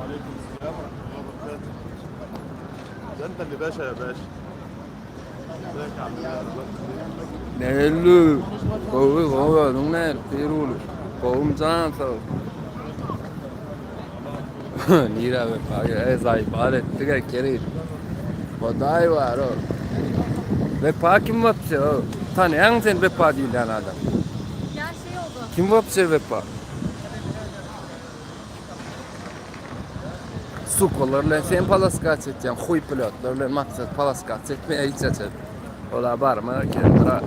عليكم السلام ورحمة الله وبركاته ده انت اللي باشا يا باشا ازيك يا عم Nähili? Gowy, gowy, özüň nähili, Pirguly? Gowumy jan sag? Nirä wepa ey zaýbal etdik-ä Kerim. Hudaý bar o. Wepa kim wapşe o? Tanaýaňmy sen Wepa diýilýän adamy? Ya şey oldu. Kim wapşe Wepa? Sukalar bilen sen palaskaç etýäň, huý pilotlar bilen maksat palaskaç etmeýär hiç haçan. Ola barma kendra.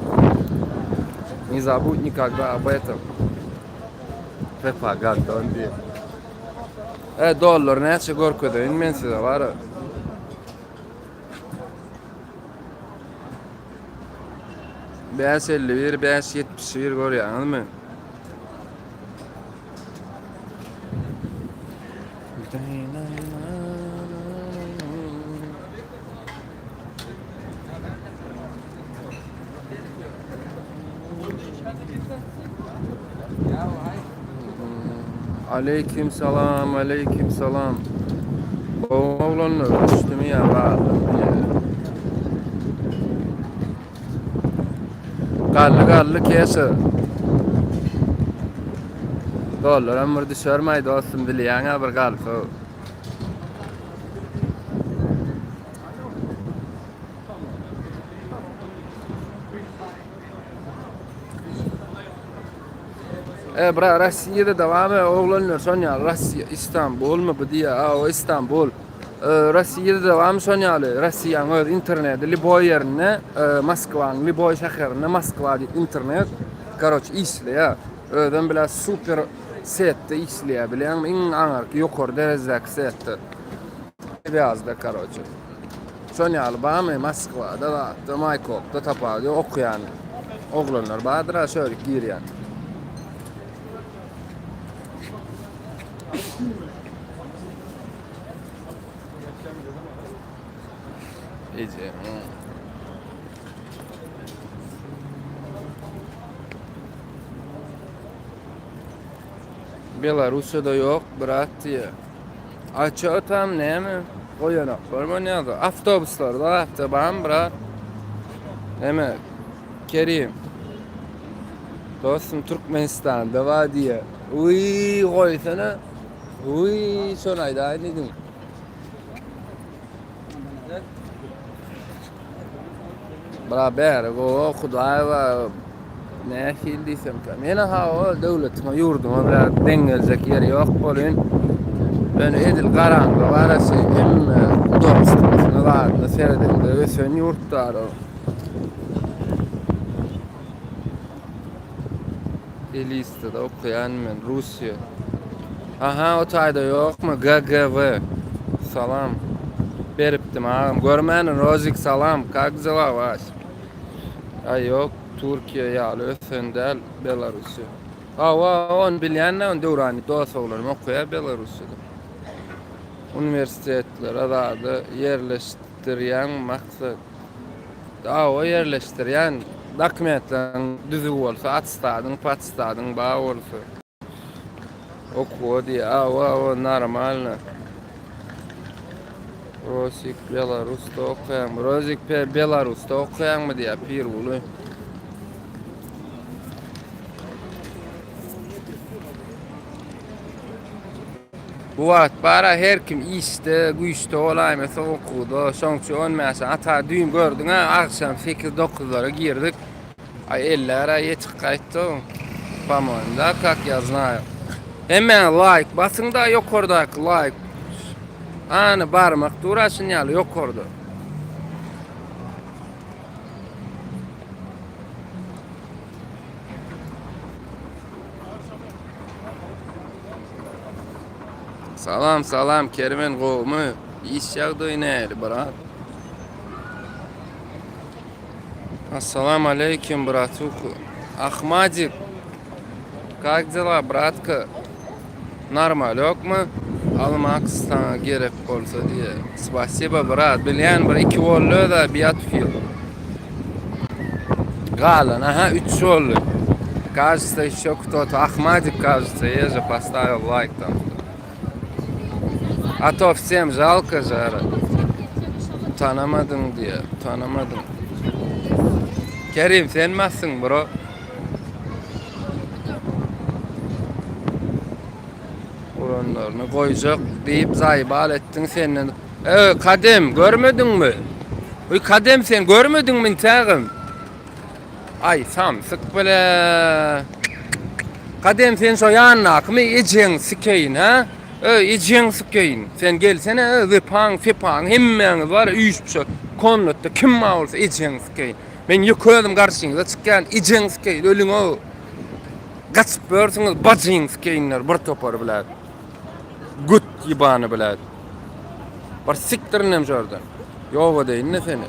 Не забудь никогда об этом. Wepa gandon diýip. E dollar näçe görkezeýin men size bara. 5.51, 5.71 görýäňizmi? Aleýkim salam, aleýkim salam. Gowy oglanlar, düşdümi ýa galdymy ýa? Gally gally keşa. Dollaram bir düşermaý dostum bilýäň-ä bir galsa. E bra Rossiýada dowam e oglanlar şon ýaly Rossiýa Istanbulmy bu diýýä a o Istanbul. E, Rossiýada dowam şon ýaly Rossiýanyň öz interneti liboý ýerinde e, Moskwanyň liboý şäherinde Moskwa diýip internet karoç işleýär. Özem bile super setde işleýär bilýäňmi iň aňyrky ýokary derejedäki setde. Beyazda karoçe. Şon ýaly barmy Moskwada zatda Maýkopda tapawudy ýok okaýan oglanlar bardyr-a şöyle girýän. Eje. Belarussiýada ýok brat diýýär. A ço tam näme? Goýanoklar bolýada. Awtobuslarda zatda barmy brat? Näme? Kerim. Dostum Türkmenistanda bar diýýär. Uý, goýsana. Uý, şony aýdaýyn diýdim. Bra bäri gowy Hudaý bar. Nähili diýsemkä. Meni hawa döwletime, ýurduma biraz deň geljek ýeri ýok bolyn. Ýöne edil garaňda barasy hemme udobstwasyna zadyna seredende ösen ýurtlar o. Elistada okaýan men, Russiýa. Aha, o taýda ýokmy? GGW. Salam. Beripdim agam. Görmänin Rozik salam. Kak dela Waş? Aý ýok, Türkiýe ýaly ösen däl Belarussiýa. Hawa, ony bilýän-de, ony Döwrany dost oglanym okaýar Belarussiýada. Uniwersitetlere zada ýerleşdirýäň maksat. Dawa ýerleşdirýän dokumentleriň düzüw bolsa, atstadyň, patstadyň bar bolsa. Okuwa diýýär. Awa, awa, normalno. Rosik Belarusda okaýaňmy? Rozik Belarusda okaýaňmy diýýär Pirguly. Bu wagt bara her kim işde, güýçde bolaýmasa okuwda. Şoň üçin 15 ata düýn gördüň-ä, agşam 8-9-lara girdik. Aý 50-lere ýetip gaýtdy. Po-moýemu, da, kak ýa znaýu. Hemmäňiz laýk basyň-da ýokardaky laýk. Any barmak dur-a şun ýaly ýokarda. Salam salam Kerwen gowmy? Iş ýagdaýy nähili brat? Assalam aleýkum bratuh. Ahmadik. Kak dela bratka? Normalokmy? Almax saňa gerek bolsa diýe. Spasiba brat. Bilýän bir iki boldy da biat fil. Galan, aha, 3 boldy. Кажется, еще кто-то. Ахмадик, кажется, я же поставил лайк там. A to всем жалко же. Tanamadyň diýe, tanamadyň. Kerim sen massyň bro. Uranlaryny goýjak diýip zaýbal etdiň senden. Ey Kadem görmediňmi? Uý Kadem sen görmediňmi intägim? Ay samsyk bile. Kadem sen şo ýandakymy ejeň sikeýin ha? Öý ejeň sikeýin. Sen gelsene öý wepaň sepaň hemmäňiz bar üýşüp şo komnatda kim bar bolsa ejeň sikeýin. Men ýeke özüm garşyňyza çykýan ejeň sikeýin ölüň o. Gaçyp börsüňiz bajyň sikeýinler bir topar bilen. Güt ýybany bilen. Bir sikdirinem şordan. Ýok edeýin-de seni.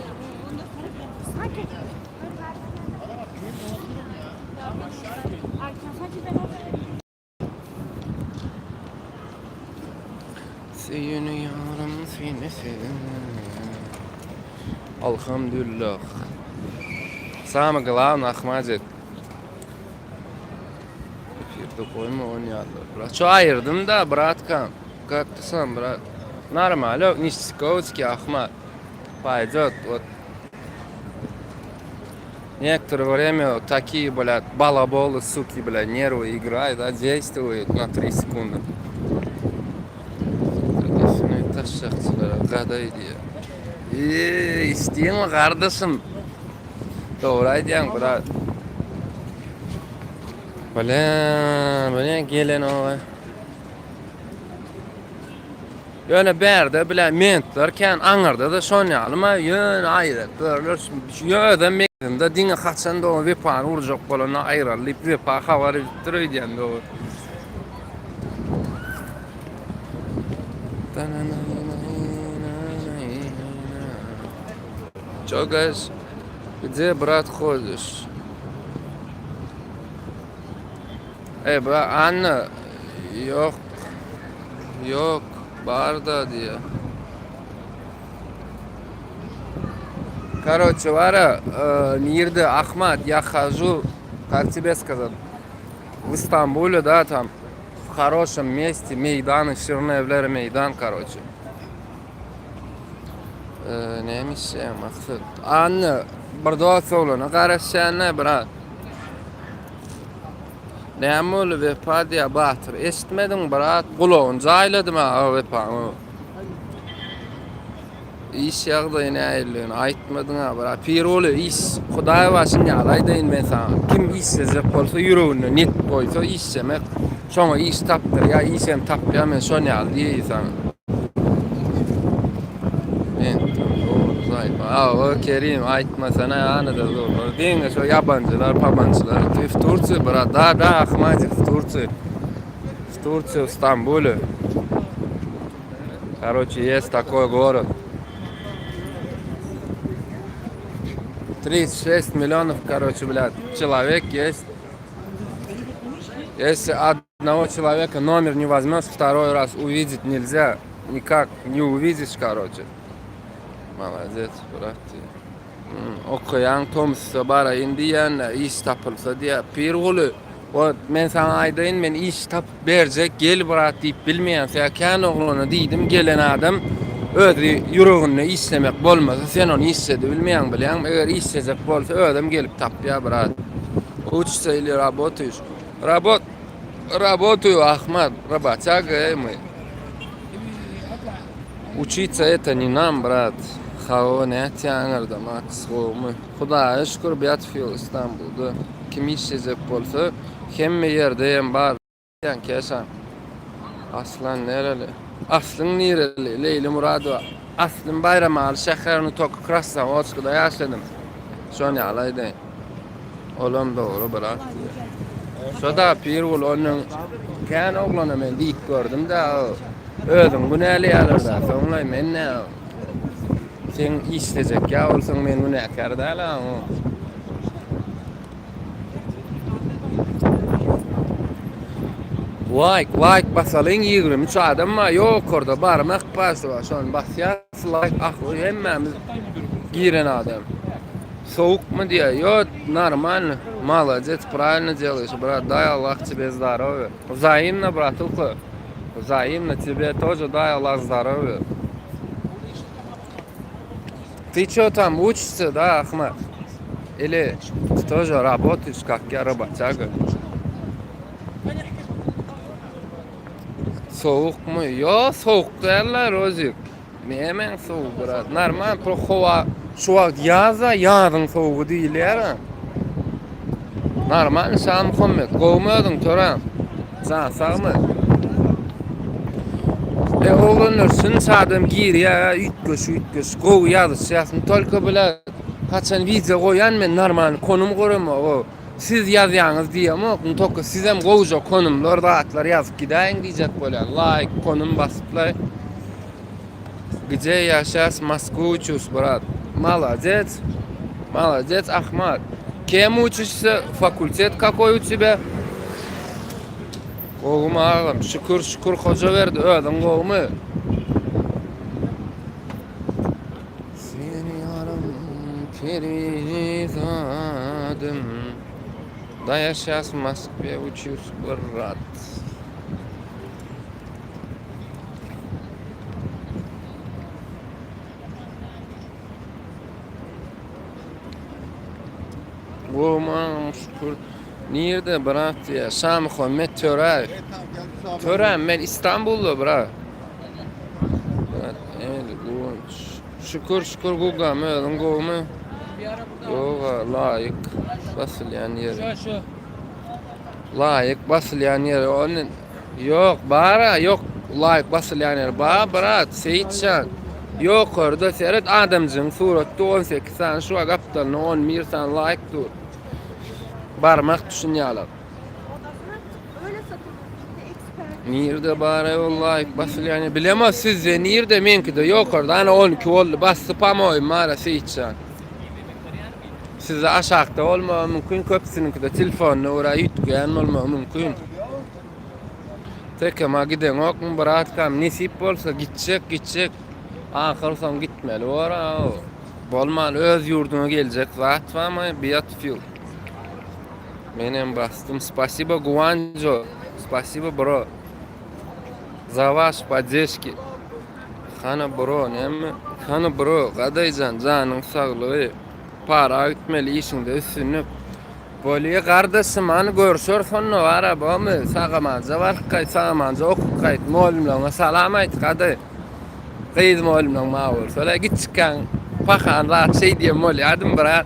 Söýünýärin seni söýünýärin. Alhamdulillah. Samый главный Ahmacik. Efirde goýma oýnaýarlar. Brat, şu aýyrdym da, bratkam. Как ты сам, брат? Нормально, ништяковский, Ахмат. Пойдет, вот. Некоторое время такие, блядь, балаболы, суки, блядь, нервы играют, да, действуют на 3 секунды. Şunu taşakçılara gaday diýýär. Eee, içdiňmi gardaşym? Dogry aýdýaň, brat. Bile, bile gelen oba. Ýöne bärde bile mentler kän aňyrda-da şon ýalyma ýöne aýryp görler. Ýöne mekdemde diňe haçan da Wepany urjak bolanda aýraly diýip Wepa habar edipdir öýdýän dogry. Ço guys, gde brat hodiş? Ey bra Anna ýok ýok barda diýýär. Короче, Вара, э, nirde Ahmad, я хожу, как тебе сказать, в Стамбуле, да, там, в хорошем месте, Meydan, Şirinevler Meydan, короче. Э, näme işleýän maksat? Anna, bir dost oglana garaşýan-da, brat. Näme boldy Wepa diýýär Batyr. Eşitmediň brat, gulagyny jaýladym a Wepaň. Iş ýagdaýy nähilidigini aýtmadyň a brat. Pirguly iş Hudaý başyn ýaly aýdaýyn men saňa. Kim işlejek bolsa ýüreginde net goýsa işlemek şoňa iş tapdyrýar, işem tapýar men şon ýaly diýeýin saňa. Awa Kerim aýtmasana ýanyda zorlar. Diňe şo ýabanjylar, pabançylar. Ty w Tursiýa brat. Da da Ahmadik w Tursiýa. W Tursiýa w Stambule. Короче, есть такой город. 36 миллионов, короче, блядь, человек есть. Если одного человека номер не возьмешь, второй раз увидеть нельзя. Никак не увидишь, короче. Молодец, брат. Okaýaň tomusda baraýyn diýýän, iş tapylsa diýýär. Pirguly, o men saňa aýdaýyn, men iş tapyp berjek, gel brat diýip bilmeýän. Sen kän oglana diýdim, gelen adam özi ýüreginde işlemek bolmasa, sen ony işledi bilmeýäň, bilýäňmi? Eger işlejek bolsa, özem gelip tapýar, brat. Учишься или работаешь? Работ работаю, Ахмад, работяга, эй, мы. Учиться это не нам, брат. Hawa, nätýä aňyrda, Max, gowumy? Hudaýa şükür, Battlefield Istanbulda. Kim işlejek bolsa, hemme ýerde hem bar. Keşan. Aslan nereli? Aslyň nireli? Leýli Muradowa. Aslym Baýramaly şäherini toky Krasnowodskda ýaşadym. Şony ýaly aýdaýyn. Olam dogry brat. Şo-da Pirgul onuň kän oglana men diýip gördüm-de, özüň günäleýärler-dä, soňlaý men nä sen işlejek ýa bolsaň men günäkär däl-ä. Laýk, laýk basalyň 23 adam bar, ýokarda barmak bar, şony basýas, laýk ahwy hemmämiz giren adam. Sowukmy diýýär. Ýok, normalno. Молодец, правильно делаешь, брат. Дай Аллах тебе здоровья. Взаимно, братуха. Взаимно тебе тоже дай Аллах здоровья. Ты что там учишься, да, Ахмат? Или ты тоже работаешь, как я, работяга? Sowukmy? Ýok, sowuk däl-le, Rozik. Nämäň sowugy, brat? Normal, pro howa şu wagt ýaz-a, ýazyň sowugy diýilýär-ä. Normal, Şamuhammet. Gowumy özüň, Töräm? Jan sagmy? E, oglanlar, şunça adam girýär, üýtgeş-üýtgeş, gowy ýazyşýas. Tolko, bile, haçan wideo goýan men normal konum göremok. O, siz ýazýaňyz diýemok, tolko sizem gowuja konumlar, zatlar ýazyp gidäýiň diýjek bolýan. Laýk, konum basyplaý. Gde ya şas Moskvu uçuş brat. Молодец. Молодец, Ахмат. Кем учишься? Факультет какой у тебя? Gowumy agam? Şükür, şükür hoca berdi. Özüň gowumy? Seni yarım perizadım. Da я сейчас в Москве учусь, брат. Gowman şükür. Nirde brat diýýär. Şamuhammet Töräýew. Töräm men Istanbulda brat. Brat el guwanç. Şükür şükür gugam özüň gowumy? Gowa laýyk basylýan ýeri. Laýyk basylýan ýeri ony ýok bara ýok laýyk basylýan ýeri ba brat Seýitjan ýokarda seret adamjygyň suratda 18 sany şu gapdalynda 11 sany laýyk dur barmak düşünýärler Nirde bara ol laýyk basylýan ýeri bilemok sizde nirde meňkide ýokarda ana 12 boldy basdy pamoýym bara Seýitjan Sizde aşakda bolmagy mümkin, köpüsiniňkide telefonyna görä üýtgeýän bolmagy mümkin. Tekema gideňokmy bratkam, nesip bolsa gitjek, gitjek. Ahyr soň gitmeli bor a. Bolman öz ýurduňa geljek zat barmy? Beautiful. Menem basdym. Spasibo Guanjo. Spasibo bro. Za waş poddeşki. Hany bro näme? Hany bro Gadaýjan janyň saglygy. Para gitmeli işiňde üstünlik. Bolýa gardaşym hany görşeris onda bara bomy sagamanja baryp gaýt sagamanja okup gaýt molymlaňa salam aýt gady gyz molymlaň ma bolsa la gitjikkäň pahan zat şeý diýen bolýadym brat.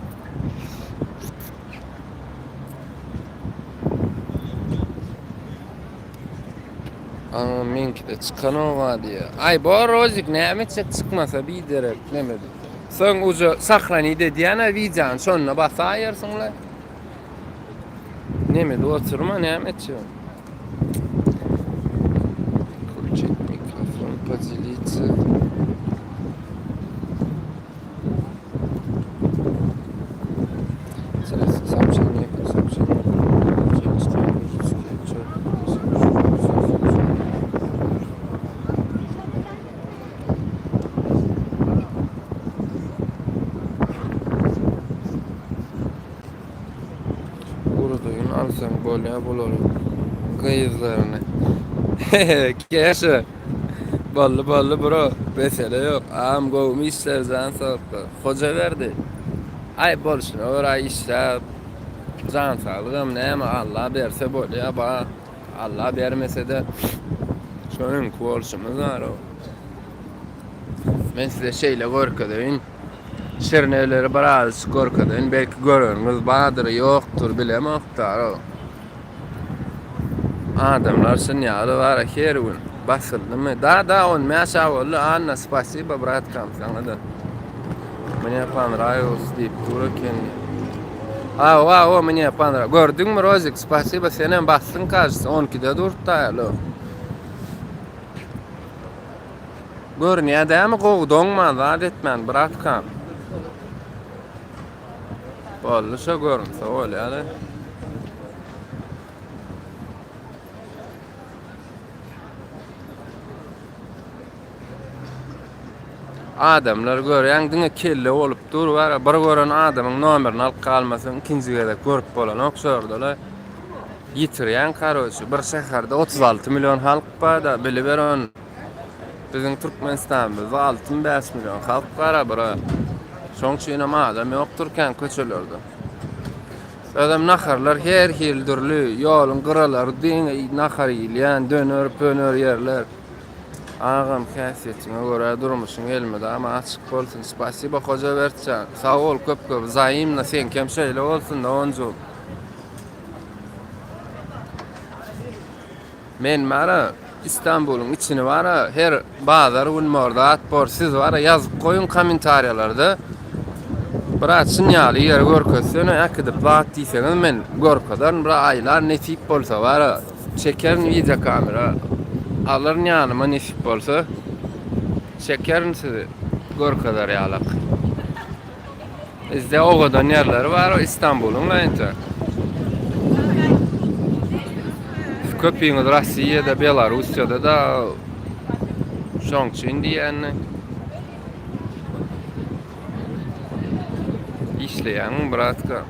Aňa meňkide çykanoga diýýär. Aý bor Rozik näme etjek çykmasa biderek neme. Soň uje sahranit edýän-ä wideony şonda basaýarsyň-la. Neme de oturma näme etjek. Включить mikrofon, podelиться. Gurdugyny alsaň bolýa bularyň gyzlaryny. Keşe. Boldy boldy bro. Mesele ýok. Agam gowumy işler jan saglykda. Hojaberdi. Aý bolşuna görä işläp jan saglygam näme Alla berse bolýa ba. Alla bermesede şonuňky bolşumyz bar o. Men size şeýle görkezeýin. Şirinevleri birazajyk görkezeýin. Belki göreniňiz bardyr, ýokdur bilemok da. Adamlar şun ýaly bar her gün basyldymy? Da da 15 a boldy. Anna spasibo bratkam saňa da. Mne ponravils diýip dur eken. Awa awa mne ponrav. Gördüňmi Rozik spasibo senem basdyň kažется 12-de durupdy aýal o. Görünýär dämi gowy doňman zat etmän bratkam. Boldy şo görünse bolýar. Adamlar görýäň diňe kelle bolup dur bara bir gören adamyň nomerini alyp galmasaň ikinji gezek görüp bolanok şu ýerde-le. Ýitirýäň karoçi bir şäherde 36 million halk bar-da biliber ony. Biziň Türkmenistanymyzda 65 million halk bar-a bro. Şoň üçinem adam ýokdur kän köçelerde. Özem naharlar her hili dürli, ýoluň gyralary diňe nahar iýilýän, döner, pöner ýerler. Agam häsiýetiňe görä durmuşyň elmydama açyk bolsun. Spasibo Hojabertjan. Sag bol köp köp. Wzaimno seňkem şeýle bolsun doganjygym. Men bara Istanbulyň içini bara her bazar gün bor zat bor siz bara ýazyp goýuň kommentariýalarda Brat şun ýaly ýeri görkezsene äkidip zat diýseňiz men görkezerin bir aýlar nesip bolsa bara çekerin wideo kamera alaryn ýanyma nesip bolsa çekerin sizi görkezer ýalak. Bizde owadan ýerleri bar Istanbulyň entek. Siz köpüňiz Rossiýada, Belarussiýada da şoň üçin diýýän. Işleýäňmi bratka?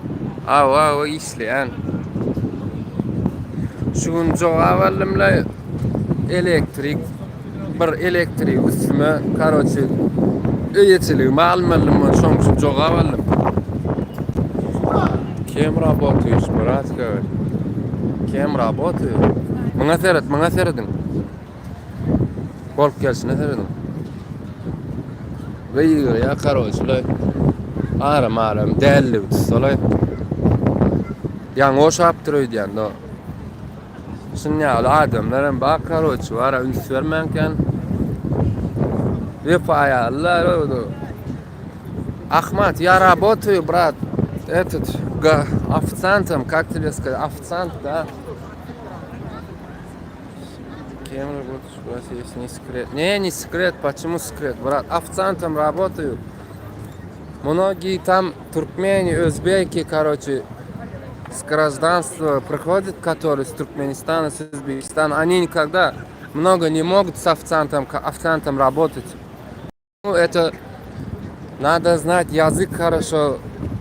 Awa, awa işleýän. Şu gün jogap aldym la elektrik bir elektrik üstüme karoçi eýeçiligimi almalym men şoň üçin jogap aldym. Kem работаешь, bratka? Kem работаю? Muňa seret, muňa serediň. Bolup gelşine serediň. Gygyrýar karoçi Aram aram dälligi tutsalar. Ýaňy boşapdyr öýdýän do. Şun ýaly adamlar hem bar karoçi bar üns bermänken. Wepa aýallar o. Ahmad, я работаю, брат, этот, официантом, как тебе сказать, официант, да? Кем работаешь, брат, если не секрет? Не, не секрет, почему секрет, брат? Официантом работаю. Многие там туркмени, узбеки, короче, с гражданства приходят, которые с Туркменистана, с Узбекистана, они никогда много не могут с официантом, официантом работать. Ну, это надо знать язык хорошо,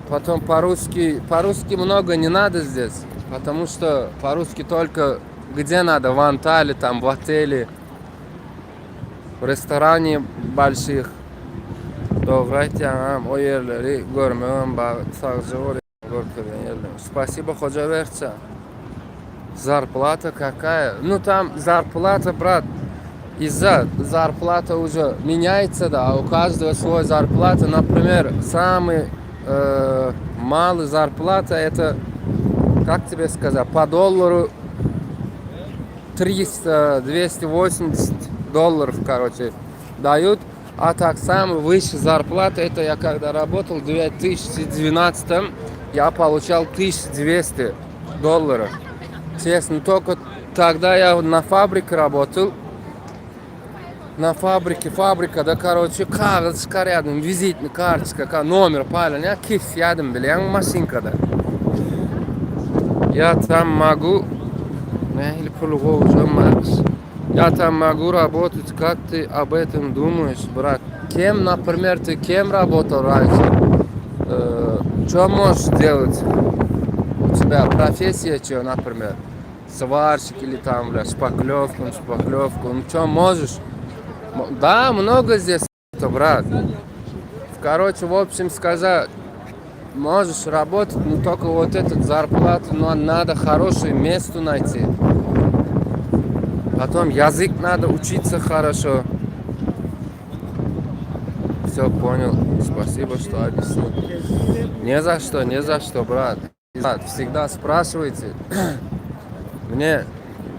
потом по-русски, по-русски много не надо здесь, потому что по-русски только где надо, в Анталии, там, в отеле, в restorane больших. Dogry aýtýaň o ýerleri görmegem bagt sagja bol görkezen ýerleň. Spasibo Hojabertjan. Зарплата какая? Ну там зарплата, брат, из-за зарплата уже меняется, да, у каждого свой зарплата. Например, самый э, малый зарплата это, как тебе сказать, по доллару 300, 280 долларов, короче, дают. А так, самый высший зарплата, это я когда работал в 2012, я получал 1200 долларов. Честно, только тогда я на фабрике работал. На фабрике, фабрика, да, короче, kagyz çykarýardym, визитный карточка, номер paýlanýar, kesýärdim bilýäňmi maşinkada. Я там могу, nähili puly gowşam Я там могу работать, как ты об этом думаешь, брат? Кем, например, ты кем работал раньше? Э, что можешь делать? У тебя профессия что, например? Сварщик или там, бля, шпаклевку, ну, шпаклевку. Ну, что можешь? Да, много здесь, брат. Короче, в общем сказать, можешь работать, но только вот этот зарплату, но надо хорошее место найти. Потом язык надо учиться хорошо. Все понял. Спасибо, что объяснил. Не за что, не за что, брат. Брат, всегда спрашивайте. Мне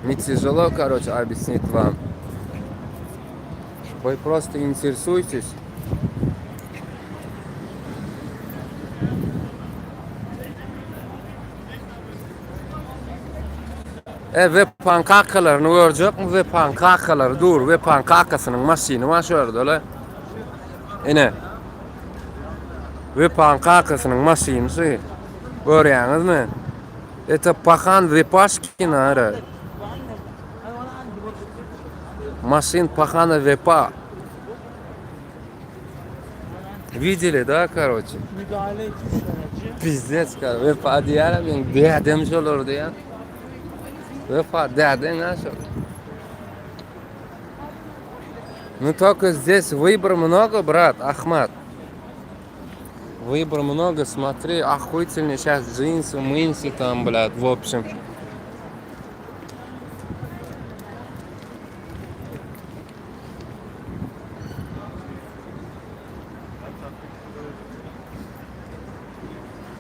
не тяжело, короче, объяснить вам. Вы просто интересуетесь. E Wepaň kakalaryny görjekmi? Wepaň kakalary dur. Wepaň kakasynyň maşyny bar şu ýerde-le. Ine. Wepaň kakasynyň maşyny şu. Görýäňizmi? Это Pahan Wepaşkina ara. Maşyn Pahana Wepa. Videli da karoçi. Müdahale etmişler hacı. Pizdec kar. Vefa diýýär meň dädem şolar diýýär. Vefa dädeň ha şol. Ну только здесь выбор много, брат, Ахмат. Выбор много, смотри, охуительный сейчас джинсы, мынсы там, блядь, в общем.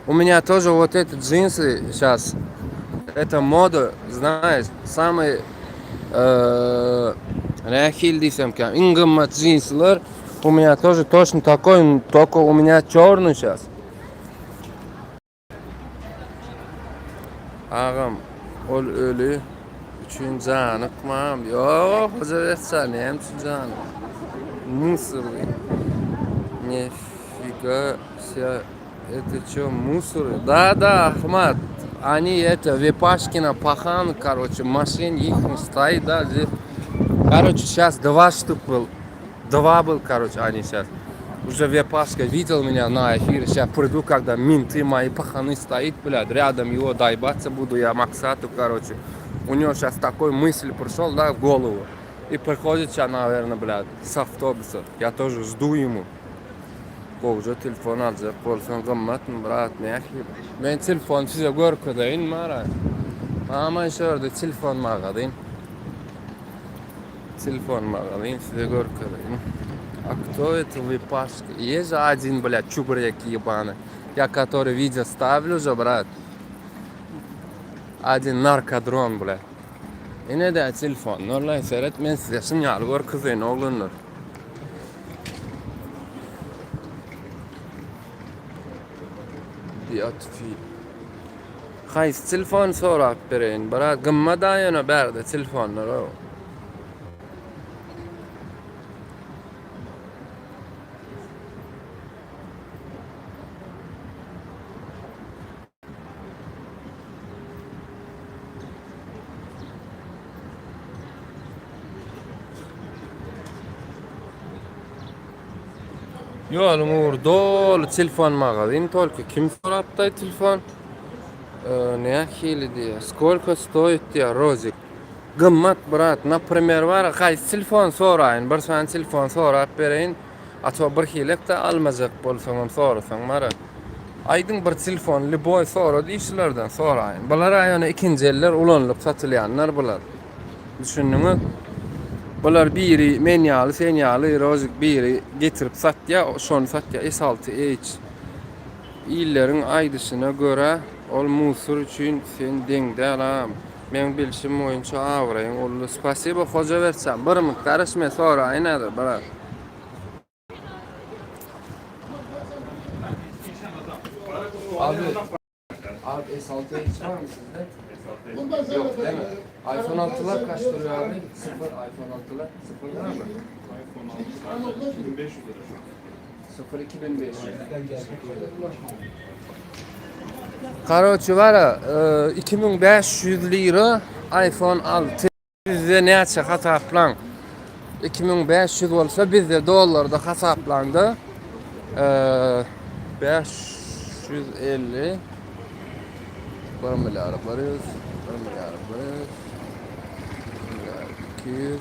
У меня тоже вот эти джинсы сейчас, это мода, знаешь, самый э, nähili diýsemkä, iň gymmat jinsler у меня тоже точно такой, только у меня черный сейчас. Agam, ol öli üçin janykmam. Ýok, hoja etsa, näme üçin janyk? Musor. Nifiga ся, это чё, мусор? Да, да, Ахмат. Они это, Вепашкина, пахан, короче, машин их стоит, да, здесь. Короче, сейчас два штук был. Два был, короче, они сейчас. Уже Вепашка видел меня на эфире. Сейчас приду, когда менты мои паханы стоит, блядь, рядом его доебаться буду я Максату, короче. У него сейчас такой мысль пришел, да, в голову. И приходит сейчас, наверное, блядь, с автобуса. Я тоже жду ему. Gowja telefon aljak bolsaň gymmatmy brat nähili? Men telefon size görkezeýin mara. Aman şu ýerde telefon magazin. Telefon magazin size görkezeýin. A кто это вы, Пашка? Есть же один, блядь, чубрек ебаный. Я который видео ставлю же, брат. Один narkoдрон, блядь. Ine de telefon. Norlay seret men size şun ýaly görkezeýin oglanlar. Biatfi. Haýsy telefon sorap bereýin, brat? Gymmat a ýöne bärde telefonlar o. Ýoluň ugry doly telefon magazin tolko kim sorapdaý telefon nähili diýýär skolko stoýit diýýär rozik gymmat brat naprimer bar haýsy telefon soraýyn bir sany telefon sorap bereýin a to bir hilekde almajak bolsaňam sorasaň bara aýdyň bir telefon lýuboý sora diýşilerden soraýyn bular ýöne ikinji eller ulanylyp satylýanlar bular. Düşündiňiz? Bular biri men ýaly, sen ýaly rozik biri getirip satýa, şony satýa S6 H. Illeriň aýdyşyna görä ol musur üçin sen deň däl agam. Meň bilşim boýunça abraýyň uly. Spasibo Hojabertjan. Bir minut garaş men soraýyn häzir biraz. Abi Abi S6 H var mı sizde? Yok değil mi? iPhone 6'lar kaç duruyor abi? Sıfır iPhone 6'lar. Sıfır var mı? iPhone 6 2500 lira şu an. 0 2500. Karoçi var ya, 2500 lira iPhone 6 bizde näçe hasaplaň? 2500 bolsa bizde dollarda hasaplanda 550 1 milyar 100 1 milyar 100 1 milyar 200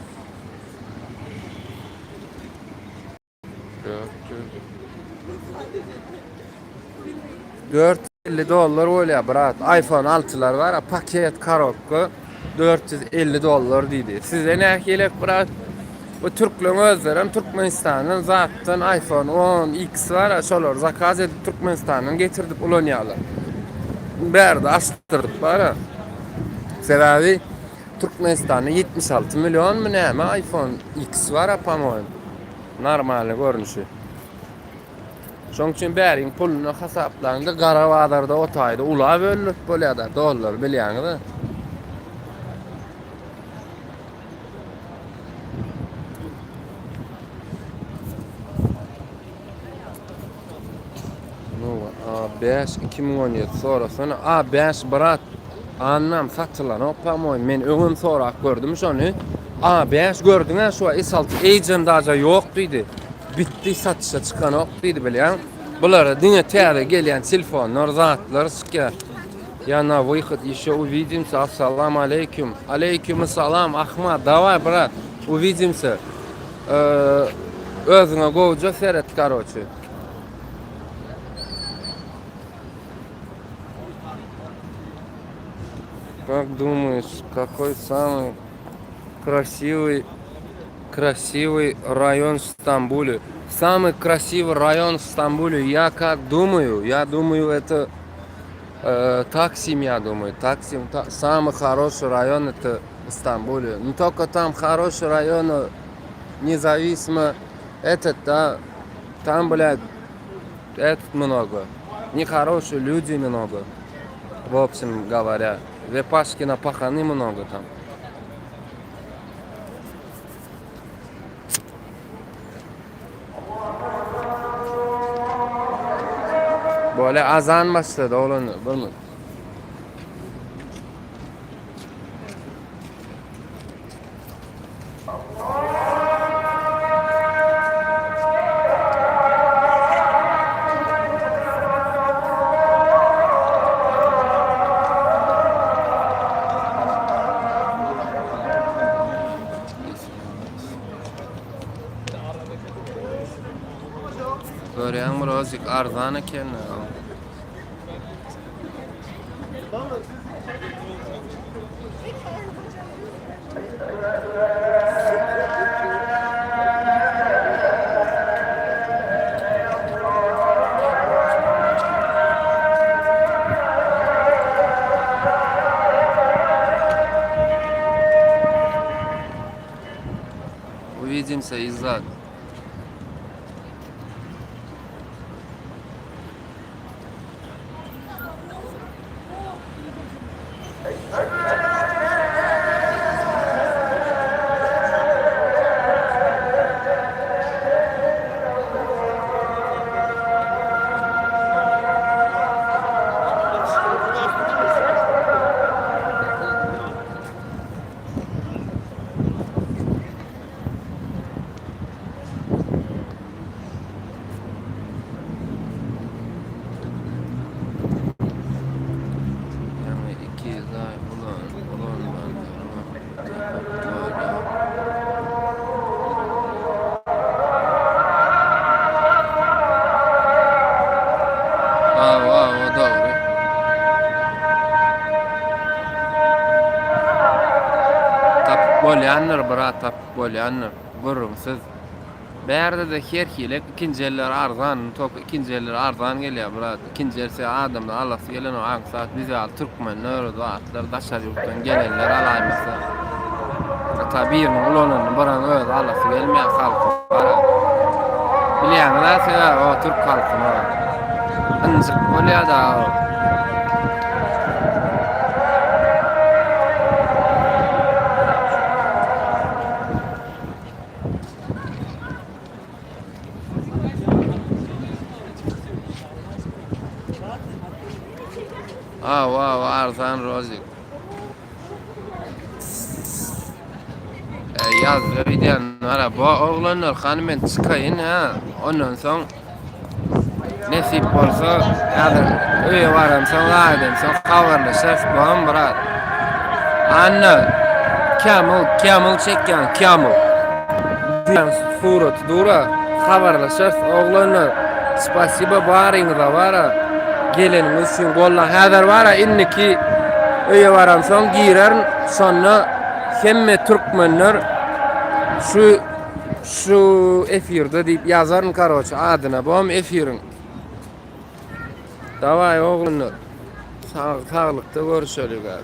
400 450 dollar bolýar brat. iPhone 6-lar bar, paket korobka 450 dollar diýdi. Size nähili brat? Bu türkleriň özleri hem Türkmenistandan zatdan iPhone 10 X bar, şolary zakaz edip Türkmenistandan getirdip ulanýarlar. Bärde açdyrdyp bar. Sebäbi Türkmenistanda 76 millionmy näme iPhone X bar, po-moýem. Normalny görnüşi. Şoň üçin bäriň puluny hasaplaňda gara bazarda o taýda ula bölünip bolýada dollar bilýäňiz-a. A5 2017 sorasana. A5 brat. Annam satylanok po-moýem. Men öňem sorap gördüm şony. A5 gördüň-ä şu S6 Edge-em daja ýok diýdi. Bitdi satyşa çykanok diýdi bilýäň. Bulara diňe täze gelýän telefonlar, zatlar çykýar. Ya na wyhod еще uvidimся. Assalamu aleýkum. Aleýkum salam Ahmad. Daway brat. Uvidimся. Özüňe gowja seret karoçe. Как думаешь, какой самый красивый красивый район в Стамбуле? Самый красивый район в Стамбуле, я как думаю, я думаю, это э, Таксим, я думаю, Таксим, та, самый хороший район это в Стамбуле. Но только там хороший район, независимо этот, да, там, блядь, этот много. Нехорошие люди много. В общем говоря, Вепашкина паханы много там. Böyle azan başladı oğlum. Bir Görýäňmi Rozik arzan eken. Увидимся, Иззат. Ýaňy 200 aý ulan ulanman Awa awa dogry. Tapyp bolýandyr brat tapyp bolýandyr. Gürrüňsiz. Bärde-de her hili ikinji eller arzan, tok ikinji eller arzan gelýär brat. Ikinji el se adamlar alasy gelenok aňsat biz ýaly türkmenler zatlar daşary ýurtdan gelenler alaýmasa. Ata biriniň ulananyny birin özi alasy gelmeýär halky gara. Bilýäňiz-ä siz o türk halkyny. Ynjyk bolýar-da o. Aw aw arzan rozik. E, ýaz öýdýän ara bu oglanlar hany men çykaýyn ha. Ondan soň nesip bolsa häzir öýe baramsoň aýdamsoň habarlaşarys bam brat. Anna Kamil Kamil çekýän Kamil. Suraty dura habarlaşarys oglanlar. Spasiba baryňyza bara geleniňiz üçin golla häzir bara indiki öýe baramsoň girerin şonda hemme türkmenler şu şu efirde diýip ýazaryn karoçe adyna bom efiriň. Daway oglanlar. Sag saglykda görüşeli gäl.